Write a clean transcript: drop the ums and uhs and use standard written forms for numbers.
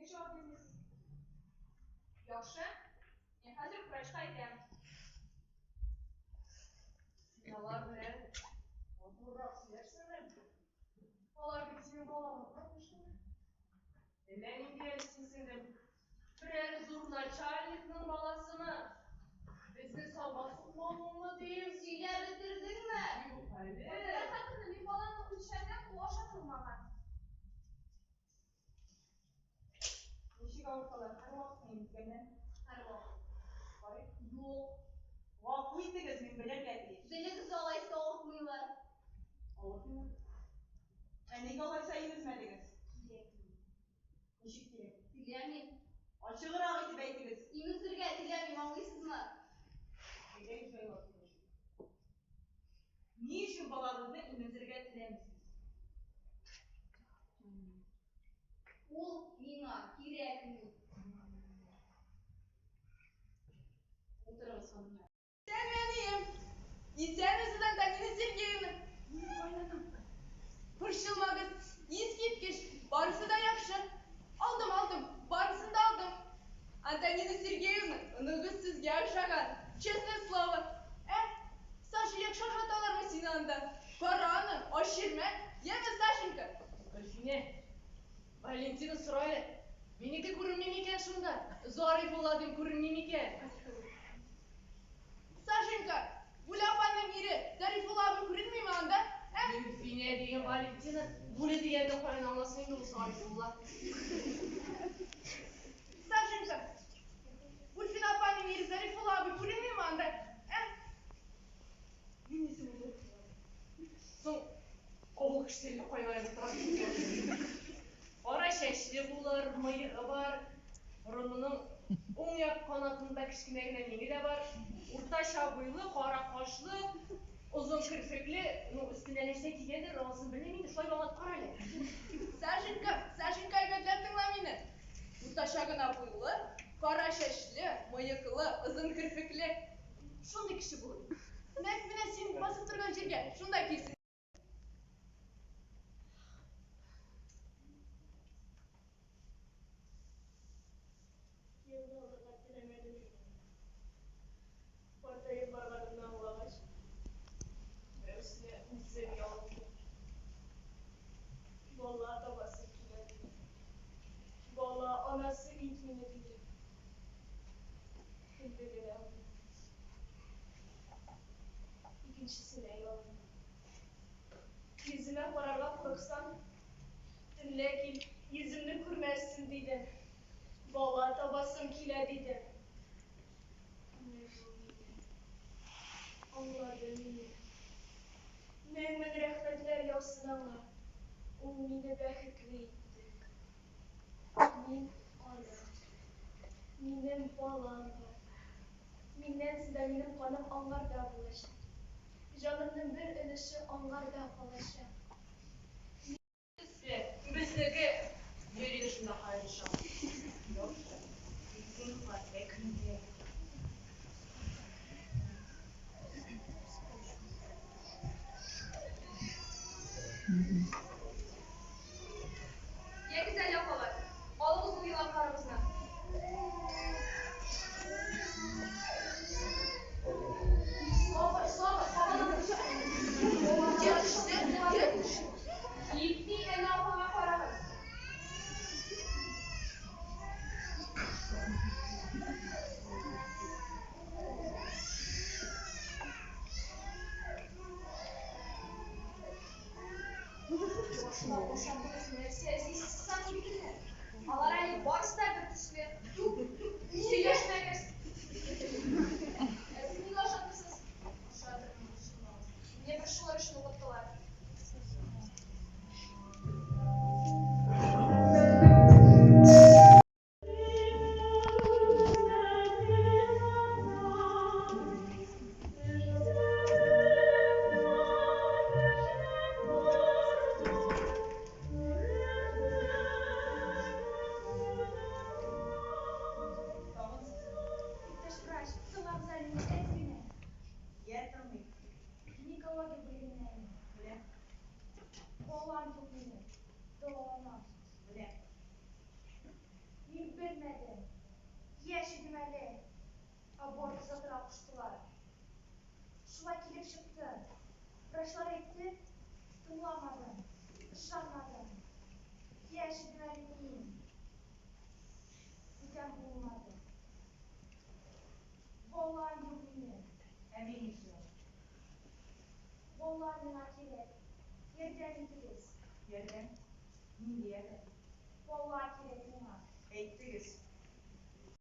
Нигә җавап бирмисез? Яхшы. Мин хәзер үк врачка әйтәм. Син алар белән матуррак сөйләшсәң. Алар бит синең балаңа тиешле. Әллә нинди әле син, сеңлем. Берәр зур начальникның баласымы? Безне санга сукмавыңмы дим? Сөйләп бетердеңме? Юк әле. Менә хатыным, мин баланы үлчәдем, ул ашатылмаган. Ничек авырталар? Һәрвакытмы имезгәннән? Һәрвакыт. Карыйк. Юк. Гафу итегез, мин белергә тиеш. Белегез алайса авыртмыйлар. Авыртмыйлар. Ә нигә алайса имезмәдегез? Кирәкми. Ничек кирәк? Теләмим. Ачыграк итеп әйтегез. Имезергә теләмим, аңлыйсызмы? Әйдәгез җайлап сөйләшик. Ни өчен балагызны имезергә теләмисез? Ул миңа кирәкми. Утырыгыз, ханымнар. Исәнме, әнием! Исәнмесез, Антонина Сергеевна! Минем кайнанам. Борчылмагыз, искиткеч, барысы да яхшы. Алдым, алдым, барысын да алдым. Антонина Сергеевна, оныгыз сезгә охшаган, честное слово. Ә, Саша, яхшы ашаталармы сине анда? Кара аны, ач йөрмә, яме, Сашенька? Гөлфинә, Валентина сора әле. Минеке күренми микән шунда? Зарифулла дим, күренми микән? Сашенька, Гуля апаның ире Зарифулла абый күренмиме анда? Ә? Гөлфинә дигән Валентина, Гуля дигәнне каян аңласын инде ул Зарифулла? Сашенька, Гульфина апаның ире Зарифулла абый күренмиме анда? Ә? Ниндисе ул Зарифулла? Соң, авыл кешесе әллә каян аерылып тора бит. Кара чәчле булыр, мыегы бар, борынының уң як канатында кечкенә генә миңе дә бар. Уртача буйлы, кара кашлы, озын керфекле, ну, өстенә нәрсә кигәндер, анысын белмим инде, шулай аңлатып кара әле. Сашенька, Сашенька, әйбәтләп тыңла мине. Уртача гына буйлы, кара чәчле, мыеклы, озын керфекле. Шундый кеше булыр. Нәкъ менә син басып торган җиргә, шунда килсен. Кияүгә алырга теләмәде мине. Картаеп барганымны аңлагач, берәүсенә үзем ялындым. Бала табасым килә, дидем. Бала анасы ит мине, дидем. Көлде генә ул. Икенчесенә ялындым. Йөземә карарга курыксаң, төнлә кил, йөземне күрмәссең, дидем. Бала табасым килә, дидем. Менә ул мине аңлады мине. Мең-мең рәхмәтләр яусын аңа. Ул мине бәхетле итте. Мин аның. Минем балам бар. Миннән соң да минем каным аңарда булачак. Җанымның бер өлеше аңарда калачак. Төсле, безнеке йөри шунда каеныша. Яхшы, тик зинһар, әкренрәк. Ягез әле, апалар, алыгыз ул еланнарыгызны. Сабыр, сабыр, кабаланып. Җитеште, җитеште. Китми, әнә апаңа карагыз. Башына ашадыгыз, нәрсә эзлисез соң битеннән? Алар әле барысы да бер төсле. Сөйләшмәгез. Ә сез нигә ашатмыйсыз? Ашатырмын, борчылмагыз. Мине борчылыр өчен укыттылар. Тагын сез. Иптәш врач, тыңла. Чир чыкты. Врачлар әйтте, тыңламадым, ышанмадым. Яшь идем әле мин. Бүтән булмады. Балам юк минем. Ә мин нишлим? Бала миңа кирәк. Ярдәм итегез. Ярдәм? Нинди ярдәм? Бала кирәк миңа. Әйттегез.